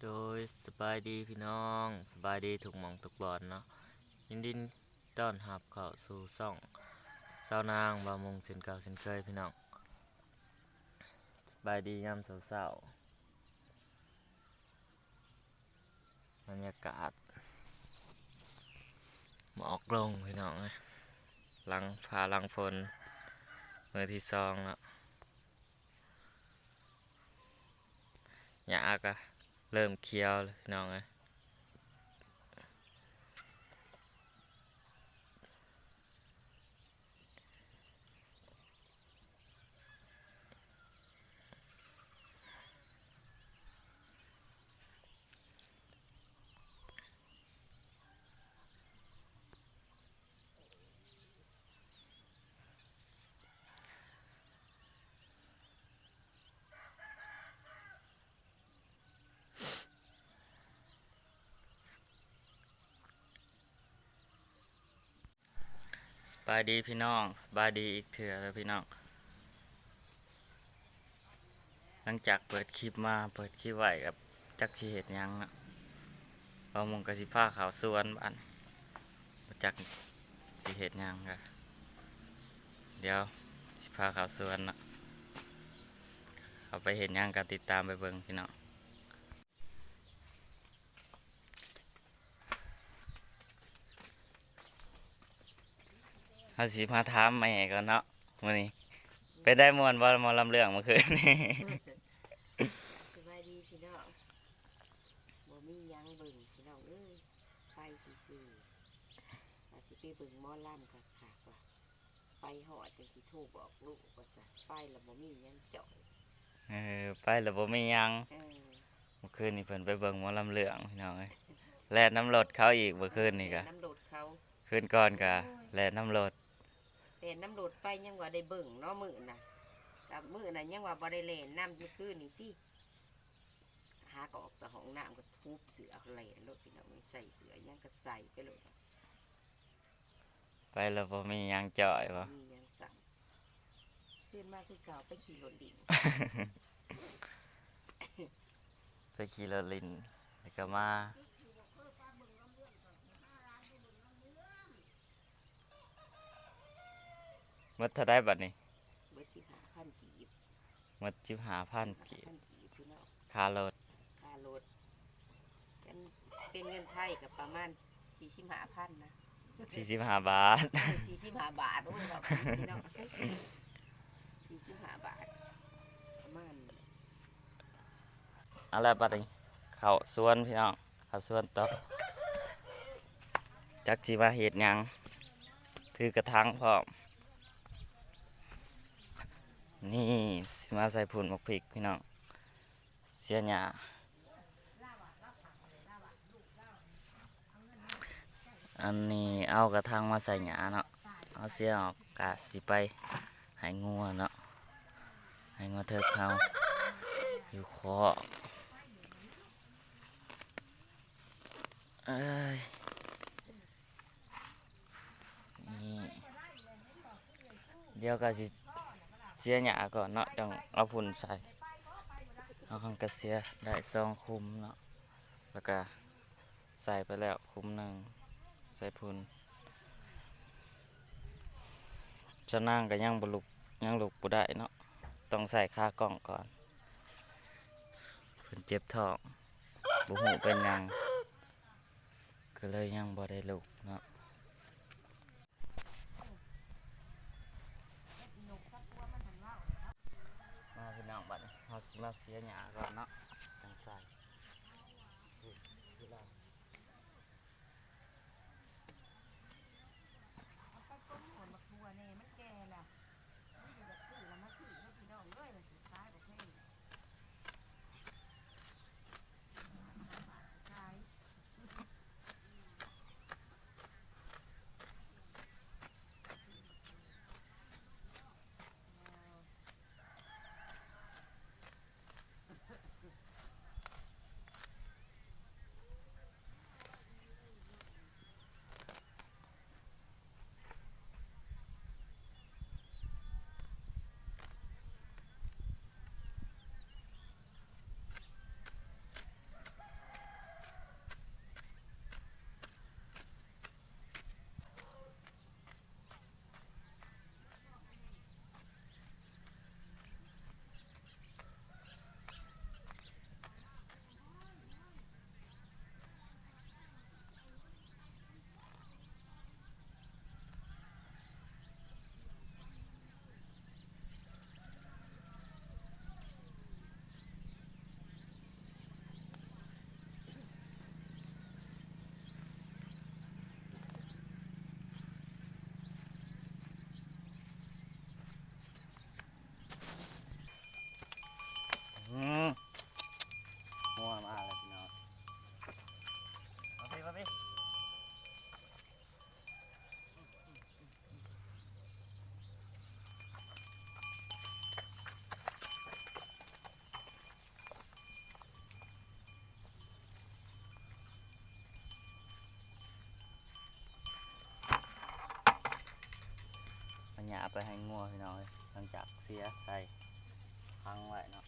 ໂດຍ ສະບາຍດີພີ່ນ້ອງ ສະບາຍດີທຸກໝ່ອງທຸກບ່ອນເນາະ ຍິນດີຕ້ອນຮັບເຂົ້າສູ່ຊ່ອງຊາວນາງບ່າວມຸງເຊັ່ນເກົ່າເຊັ່ນເຄີຍພີ່ນ້ອງ. ສະບາຍດີຍາມເຊົ້າໆ ບັນຍາກາດໝອກລົງພີ່ນ້ອງເອີຍ ຫຼັງຟ້າຫຼັງຝົນມື້ທີສອງເນາະ. ຫຍ້າກໍເລີ່ມຂຽວແລ້ວພີ່ນ້ອງເອີຍ. ສະບາຍດີພີ່ນ້ອງ ສະບາຍດີອີກເທື່ອເດີພີ່ນ້ອງ. ຫຼັງຈາກເປີດຄລິບມາ ເປີດຄລິບໄວ້ກໍຈັກຊິເຮັດຫຍັງເນາະ ບ່າວມຸງກໍຊິພາເຂົ້າສວນບາດນີ້ ບໍ່ຈັກຊິເຮັດຫຍັງ ກໍດຽວຊິພາເຂົ້າສວນເນາະ. ເຂົ້າໄປເຮັດຫຍັງກໍຕິດຕາມໄປເບິ່ງພີ່ນ້ອງ. ເຮົາຊິມາຖາມແມ່ກ່ອນເນາະ ມື້ນີ້ເປັນໄດ້ ມ່ວນບໍ່ ໝໍລຳເລື່ອງມື້ຄືນນີ້? ສະບາຍດີພີ່ນ້ອງ ບໍ່ມີຫຍັງເບິ່ງພີ່ນ້ອງເອີຍ ໄປຊື່ໆ ວ່າຊິໄປເບິ່ງໝໍລຳຄັກໆ ວ່າ ໄປຮອດຈັ່ງຊິໂທບອກລູກວ່າຊັ້ນ ໄປແລ້ວບໍ່ມີຫຍັງຈ່ອຍ. ເອີ ໄປແລ້ວບໍ່ມີຫຍັງ. ເອີ ມື້ຄືນນີ້ເພິ່ນໄປເບິ່ງໝໍລຳເລື່ອງພີ່ນ້ອງເອີຍ ແລ່ນນຳລົດເຂົາອີກ ມື້ຄືນນີ້ກະ ແລ່ນນຳລົດເຂົາ ຄືນກ່ອນກະ ໂອ້ຍ ແລ່ນນຳລົດ ແລ່ນນຳລົດໄປ ຍັງວ່າໄດ້ເບິ່ງເນາະມື້ນະ ກັບມື້ນະຍັງວ່າບໍ່ໄດ້ແລ່ນນຳ ມື້ຄືນນີ້ຕິ ຫາກໍອອກແຕ່ຫ້ອງນ້ຳກໍທຸບເສື້ອແລ່ນໂລດພີ່ນ້ອງ ໃສ່ເສື້ອຫຍັງກໍໃສ່ໄປໂລດ. ໄປແລ້ວບໍ່ມີຫຍັງຈ່ອຍບໍ່? ມີຫຍັງຊ້ຳ ຕື່ນມາຄືເກົ່າ ໄປຂີ່ລົດຫຼິ້ນ ໄປຂີ່ລົດຫຼິ້ນ ແລ້ວກໍມາ. ໝົດເທົ່າໃດບັດນີ້? ເບິດສິບຫ້າພັນກີບ. ໝົດສິບຫ້າພັນກີບ ສິບຫ້າພັນກີບພີ່ນ້ອງ ຄ່າລົດ ຄ່າລົດ ຄັນເປັນເງິນໄທກໍປະມານສີ່ສິບຫ້າພັນນະ ສີ່ສິບຫ້າບາດ ເອີ ສີ່ສິບຫ້າບາດ ໂອ້ຍ ເວົ້າຜິດພີ່ນ້ອງ ສີ່ສິບຫ້າບາດ ປະມານ. ເອົາລະ ບັດນີ້ເຂົ້າສວນພີ່ນ້ອງ ເຂົ້າສວນຕໍ່ ຈັກຊິມາເຮັດຫຍັງ ຖືກະຖາງພ້ອມ. ນີ້ ຊິມາໃສ່ພຸ້ນໝາກພິກພີ່ນ້ອງ ເສຍຫຍ້າ. ອັນນີ້ເອົາກະຖາງມາໃສ່ຫຍ້າເນາະ ເອົາເສຍອອກກະຊິໄປໃຫ້ງົວເນາະ ໃຫ້ງົວເຖິກເຮົາຢູ່ຄອກ. ເອີຍ ນີ້ ດຽວກໍຊິເສຍຫຍ້າກ່ອນເນາະ ຈັ່ງເອົາຝຸ່ນໃສ່. ເຮົາຫັ້ນກໍເສຍໄດ້ສອງຂຸມເນາະ ແລ້ວກໍໃສ່ໄປແລ້ວຂຸມໜຶ່ງ ໃສ່ຝຸ່ນ. ຊາວນາງກໍຍັງບໍ່ລຸກ ຍັງລຸກບໍ່ໄດ້ເນາະ ຕ້ອງໃສ່ຂາກ້ອງກ່ອນ ເພິ່ນເຈັບທ້ອງ ບໍ່ຮູ້ເປັນຫຍັງ ກໍເລີຍຍັງບໍ່ໄດ້ລຸກເນາະ. ມາພີ່ນ້ອງ ບັດນີ້ເຮົາຊິມາເສຍຫຍ້າກ່ອນເນາະ ຈັ່ງໃສ່. ເອົາໄປຕົ້ມຫົວໝາກຖົ່ວແດ່ ມັນແກ່ແລ້ວ ມັນບໍ່ຢາກຊື້ແລ້ວ ມາຊື້ເດີພີ່ນ້ອງເອີຍ ມັນຊິຂາຍບໍ່ແພງ ຂາຍ. ເ ງົວມາແລ້ວພີ່ນ້ອງ ມາພີ່ ມາພີ່. ເອົາຫຍ້າໄປໃຫ້ງົວພີ່ນ້ອງເອີຍ ຫຼັງຈາກເສຍໃສ່ ຂັງໄວ້ເນາະ.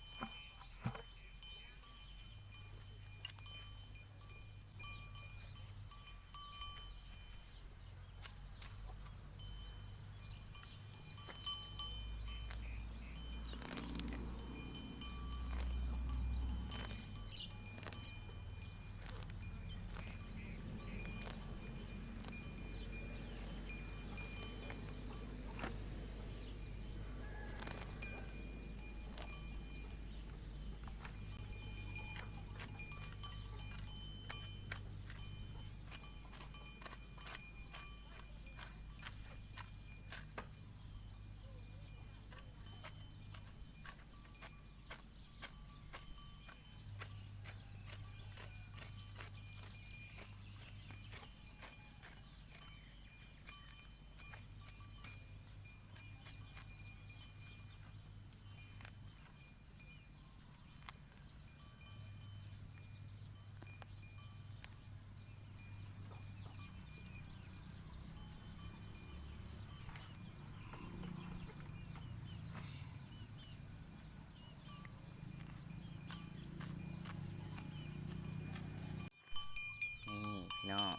ນີ້ພີ່ນ້ອງ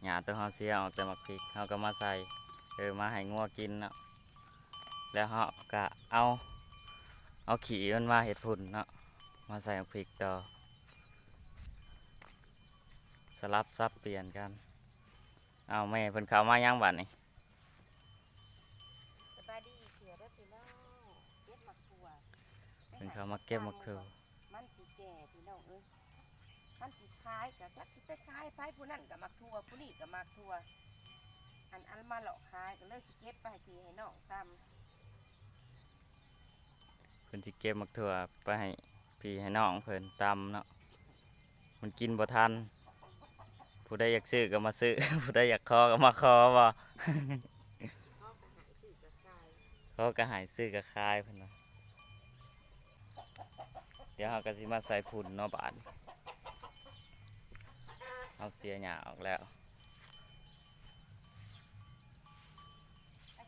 ຫຍ້າໂຕເຮົາເສຍອອກແຕ່ໝາກພິກ ເຮົາກໍມາໃສ່ ເອີ ມາໃຫ້ງົວກິນເນາະ. ແລ້ວເຮົາກໍເອົາ ເອົາຂີ້ມັນມາເຮັດຝຸ່ນເນາະ ມາໃສ່ໝາກພິກຕໍ່ ສະຫຼັບສັບປ່ຽນກັນ. ເອົາ ແມ່ເພິ່ນເຂົ້າມາຫຍັງບັດນີ້? ສະບາຍດີເທື່ອເດີພີ່ນ້ອງ ເກັບໝາກຖົ່ວ ເພິ່ນເຂົ້າມາເກັບໝາກຖົ່ວ. ມັນຊິແກ່ພີ່ນ້ອງເອີຍ ຄັນຊິຂາຍກໍຈັກຊິໄປຂາຍໃຜ ຜູ້ນັ້ນກໍໝາກຖົ່ວ ຜູ້ນີ້ກໍໝາກຖົ່ວ ອັນ ອັນມາເລາະຂາຍ ກໍເລີຍຊິເກັບໄປໃຫ້ພີ່ໃຫ້ນ້ອງຕຳ. ເພິ່ນຊິເກັບໝາກຖົ່ວໄປໃຫ້ພີ່ໃຫ້ນ້ອງເພິ່ນຕຳເນາະ ມັນກິນບໍ່ທັນ. ຜູ້ໃດຢາກຊື້ກໍມາຊື້ ຜູ້ໃດຢາກຂໍກໍມາຂໍບໍ? ຂໍກໍໃຫ້ ຊື້ກໍຂາຍເພິ່ນວ່າ. ດຽວເຮົາກໍຊິມາໃສ່ຝຸ່ນເນາະບາດນີ້ ເຮົາເສຍຫຍ້າອອກແລ້ວ.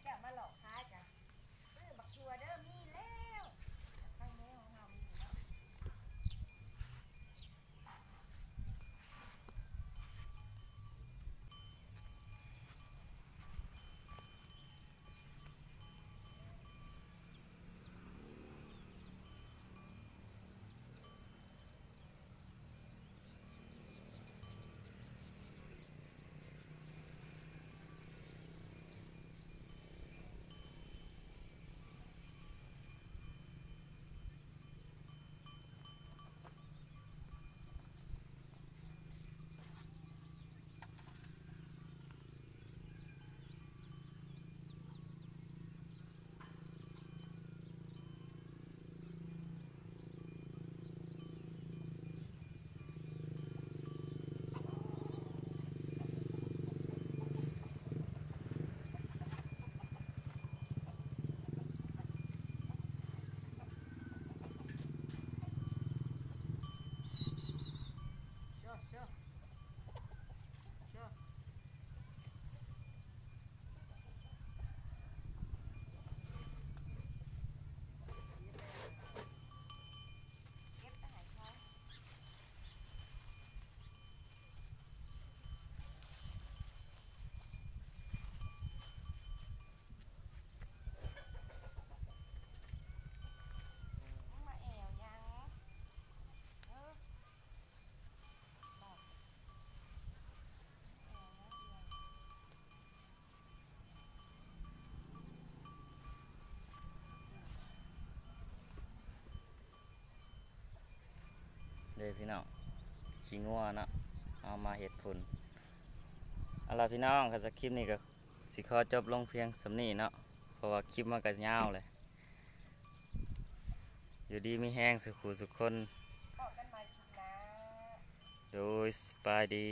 ເຈົ້າມາເລາະຂາຍກະຊື້ບັກຖົ່ວເດີ ມີແລ້ວ ໄຂ່ແມວຂອງເຮົາມີແລ້ວ. ເດ້ພີ່ນ້ອງ ຂີ້ງົວເນາະ ເອົາມາເຮັດຝຸ່ນ. ເອົາລະພີ່ນ້ອງ ຄັນສຳລັບຄລິບນີ້ກໍຊິຂໍຈົບລົງພຽງສ່ຳນີ້ເນາະ ເພາະວ່າຄລິບມັນກໍຍາວແຫຼະ. ຢູ່ດີມີແຮງສູ່ຄູ່ສູ່ຄົນ ພໍ້ກັນໃໝ່ ໂດຍ ສະບາຍດີ.